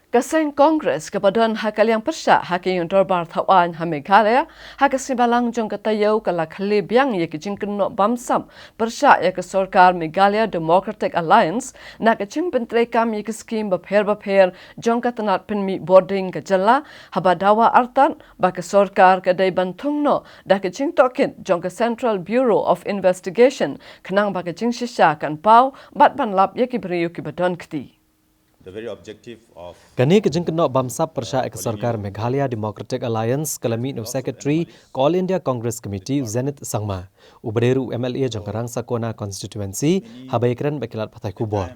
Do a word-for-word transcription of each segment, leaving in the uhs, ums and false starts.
Ka seng Congress kaba don ha ka liang pyrshah ha ka ïing dorbar thaw aiñ ha Meghalaya, ha ka sngi Balang jong ka taïew ka la khlieh biang ïa ka jingkynnoh bamsap pyrshah ïa ka sorkar Meghalaya Democratic Alliance na ka jingpyntreikam ïa ka skim bapher bapher jong ka tnat pynmih bording ka jylla, haba dawa artat ba ka sorkar ka dei ban thung noh da ka jingtohkit jong ka Central Bureau of Investigation khnang ba ka jingshisha kan paw bad ban lap ïa ki briew kiba don kti. The very objective of Kane ka jingkynnoh bamsap pyrshah ïa ka sorkar Meghalaya Democratic Alliance ka la mih na u Secretary ka All India Congress Committee, u Zenith Sangma, uba dei ruh u M L A jong ka Rangsakona Constituency, haba ïakren bad ki lad pathai khubor.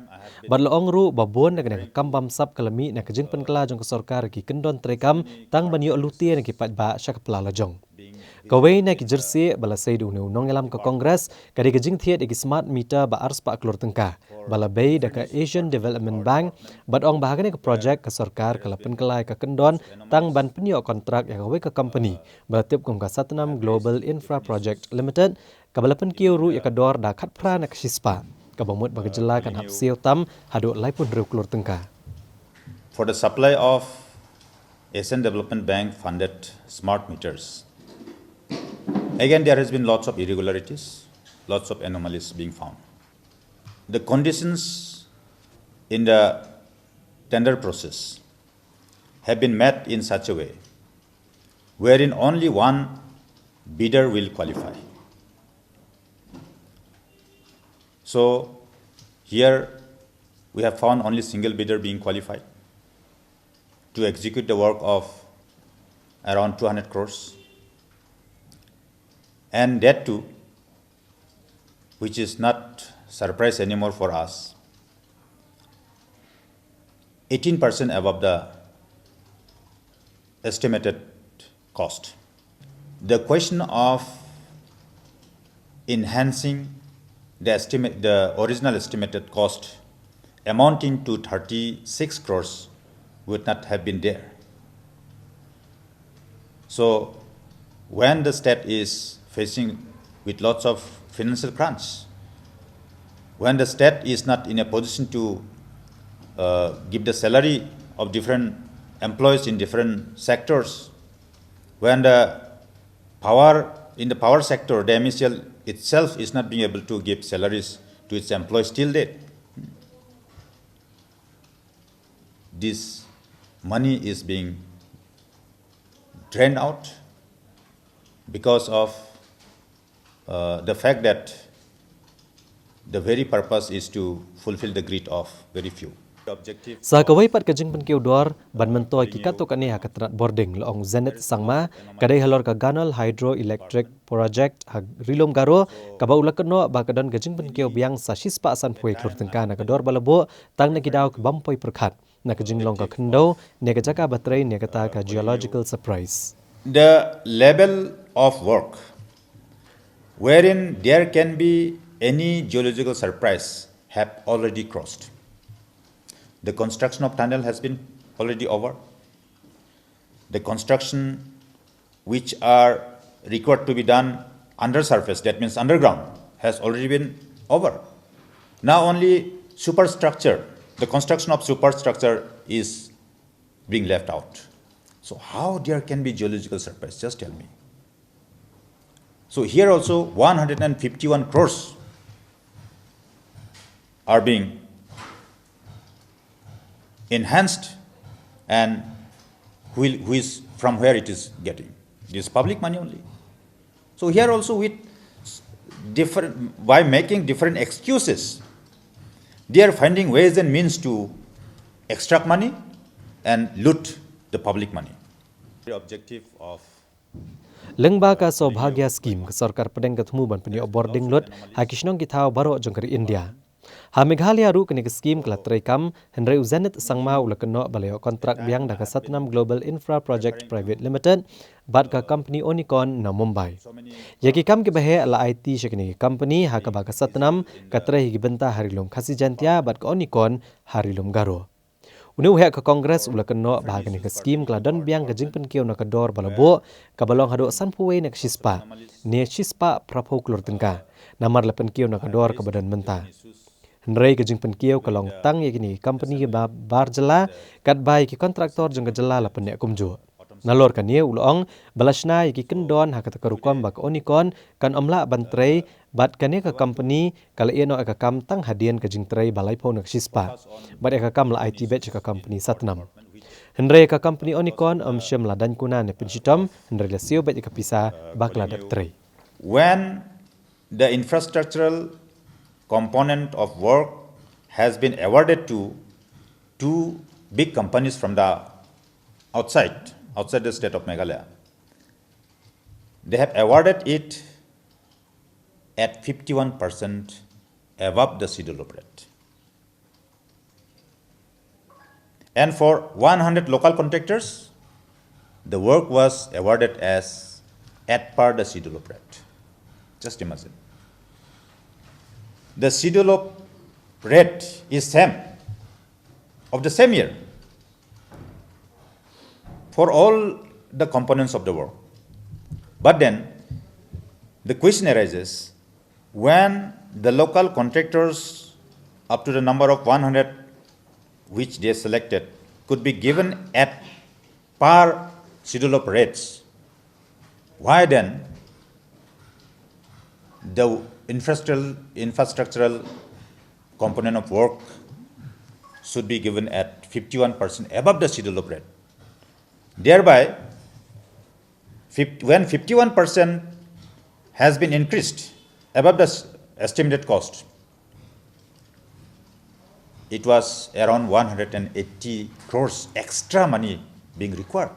Bad la ong ruh ba bun na kane ka kam bamsap ka la mih na ka jingpynkylla jong ka sorkar ïa ki kyndon treikam tang ban ïoh lute na ki paidbah sha ka pla lajong. Kawei na ki jyrsieh ba la sei da une u nongïalam ka Congress ka dei ka jingthied ïa ki smart meter ba arspah klur tyngka ba la bei da ka Asian Development Bank, bad ong ba ha kane ka projek ka sorkar ka la pynkylla ïa ka kyndon tang ban pynïoh kontrak ïa kawei ka company ba la tip kum ka Satnam Global Infra Project Limited, kaba la pynkiew ruh ïa ka dor da khatphra na ka shispah, kaba mut ba ka jylla kan hap siew tam haduh laiphew hynriew klur tyngka. For the supply of Asian Development Bank funded smart meters, again there has been lots of irregularities, lots of anomalies being found. The conditions in the tender process have been met in such a way wherein only one bidder will qualify. So here we have found only single bidder being qualified to execute the work of around two hundred crores, and that too, which is not surprise anymore for us, eighteen percent above the estimated cost. The question of enhancing the estimate, the original estimated cost amounting to thirty-six crores would not have been there. So, when the state is facing with lots of financial crunch, when the state is not in a position to uh, give the salary of different employees in different sectors, when the power in the power sector, the M E C L itself is not being able to give salaries to its employees till date, this money is being drained out because of uh, the fact that the very purpose is to fulfill the greed of very few. Sa kawei pat ka jingpynkiew dor ban myntoi ki katto katne ha ka tnat bording, la ong Zenith Sangma, ka dei halor ka Ganol Hydroelectric Project ha Ri-lum Garo, kaba u la kynnoh ba ka don ka jingpynkiew biang sa shispah sanphew klur tyngka na ka dor ba la buh tang na ki daw ki bym poi pyrkhat na ka jinglong ka khyndew ne ka jaka ba trei ne kata ka geological surprise. The level of work wherein there can be any geological surprise have already crossed. The construction of tunnel has been already over. The construction which are required to be done under surface, that means underground, has already been over. Now only superstructure, the construction of superstructure is being left out. So how there can be geological surprise? Just tell me. So here also one hundred fifty-one crores are being enhanced and who will, who is, from where it is getting. This public money only. So here also with s- different, by making different excuses, they are finding ways and means to extract money and loot the public money. The objective of Lyngba ka Saubhagya Scheme, ka sorkar pdeng ka thmu ban pynïoh bording lut ha ki shnong ki thaw baroh jong ka ri India. Ha Meghalaya ruh kane ka skim ka la treikam, hynrei u Zenith Sangma u la kynnoh ba la ïoh kontrak biang da ka Satnam Global Infra Project Private Limited bad ka company Onikon na Mumbai. Ïa ki kam kiba heh la aiti sha kine ki company, ha kaba ka Satnam ka trei ha ki bynta ha Ri-lum Khasi Jaintia bad ka Onikon ha Ri-lum Garo. Une u heh ka Congress u la kynnoh ba ha kane ka skim ka la don biang ka jingpynkiew na ka dor ba la buh, kaba long haduh sanphew wei na ka shispah ne shispah phraphew klur tyngka, namar la pynkiew na ka dor kaba don mynta. Hynrei ka jingpynkiew ka long tang ïa kine ki company ba bar jylla, katba ïa ki kontraktor jong ka jylla la pynneh kumjuh. Nalor kane u la ong ba la shna ïa ki kyndon ha kata ka rukom ba ka Onikon kan ym lah ban trei, bad kane ka company ka la ïeh noh ïa ka kam tang hadien ka jingtrei ba laiphew na ka shispah. Bad ïa ka kam la aiti beit sha ka company Satnam. Hynrei ka company Onikon ym shym la dang kuna ne pynshitom, hynrei la siew beit ïa ka pisa ba ka la dep trei. When the infrastructural component of work has been awarded to two big companies from the outside, outside the state of Meghalaya, they have awarded it at fifty-one percent above the schedule of rate. And for one hundred local contractors, the work was awarded as at par the schedule of rate. Just imagine. The schedule of rate is same, of the same year, for all the components of the work. But then, the question arises, when the local contractors, up to the number of one hundred which they selected, could be given at par schedule of rates, why then the infrastructural, infrastructural component of work should be given at fifty-one percent above the schedule of rate? Thereby, fif- when fifty-one percent has been increased above the s- estimated cost, it was around one hundred and eighty crores extra money being required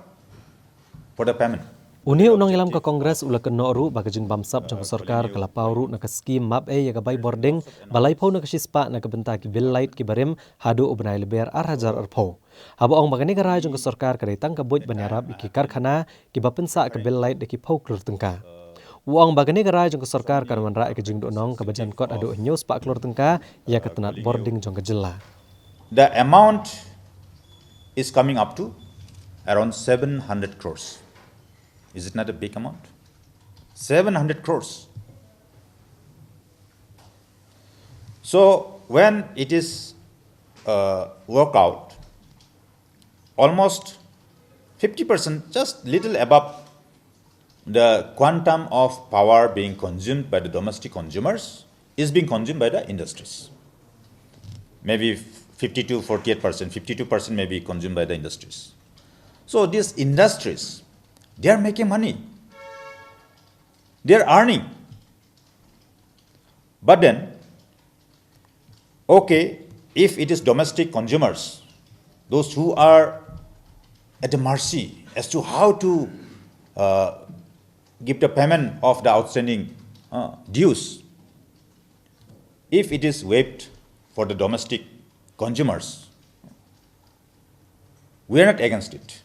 for the payment. Une u nongïalam ka Congress u la kynnoh ruh ba ka jingbamsap jong ka sorkar ka la paw ruh na ka skim map ei ïa ka bai bording ba laiphew na ka shispah na ka bynta ki bill light ki barim haduh u bnai Lber ar hajar arphew. Haba ong ba kane ka rai jong ka sorkar ka dei tang ka buit ban ïarap ïa ki karkhana kiba pynsah ka bill light da ki phew klur tyngka. U ong ba kane ka rai jong ka sorkar kan wanrah ïa ka jingduhnong kaba jan kot haduh hynñiew spah klur tyngka ïa ka tnat bording jong ka jylla. The amount is coming up to around seven hundred crores. Is it not a big amount? Seven hundred crores. So when it is uh, work out, almost fifty percent, just little above the quantum of power being consumed by the domestic consumers is being consumed by the industries. Maybe fifty to forty-eight percent, fifty-two percent may be consumed by the industries. So these industries, they are making money. They are earning. But then, okay, if it is domestic consumers, those who are at the mercy as to how to uh, give the payment of the outstanding uh, dues, if it is waived for the domestic consumers, we are not against it.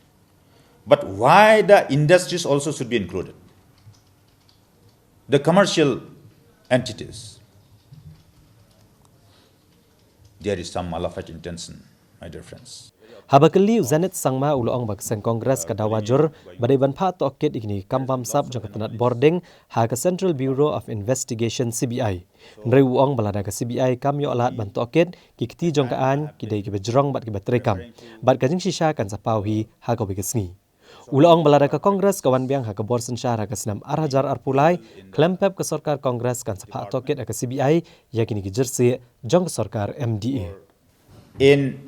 But why the industries also should be included? The commercial entities. There is some malefic intention, my dear friends. Haba kylli u Zenith Sangma u la ong ba ka seng Congress ka dawa jur ba dei ban phah tohkit ïa kine ki kam bamsap jong ka tnat bording ha ka Central Bureau of Investigation, C B I. Hynrei u ong ba lada ka C B I kam ïoh lad ban tohkit, ki kti jong ka aiñ ki dei kiba jrong bad kiba treikam, bad ka jingshisha kan sa paw hi ha kawei ka sngi. U la ong ba lada ka Congress ka wan biang ha ka bor synshar ha ka snem ar hajar arphew lai, khlem pep ka sorkar Congress kan sa phah tohkit ha ka C B I ïa kine ki jyrsieh jong ka sorkar M D A. In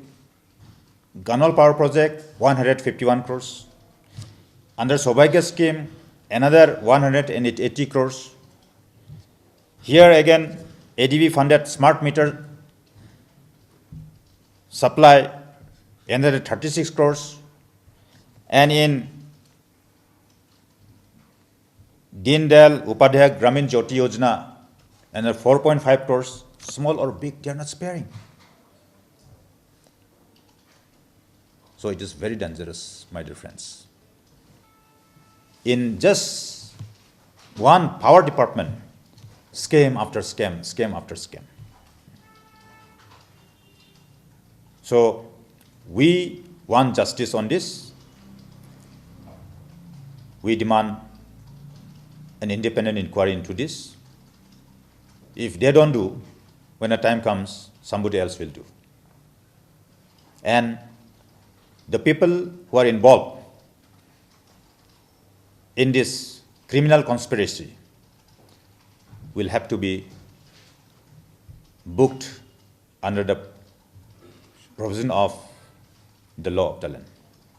Ganol Power Project, one hundred fifty-one crores. Under Saubhagya Scheme, another one hundred and eighty crores. Here again, A D B funded smart meter supply, another thirty-six crores. And in Deen Dayal Upadhyay Gramin Jyoti Yojana, another four point five crores, small or big, they are not sparing. So it is very dangerous, my dear friends. In just one power department, scam after scam, scam after scam. So we want justice on this. We demand an independent inquiry into this. If they don't do, when the time comes, Somebody else will do. And the people who are involved in this criminal conspiracy will have to be booked under the provision of the law of the land.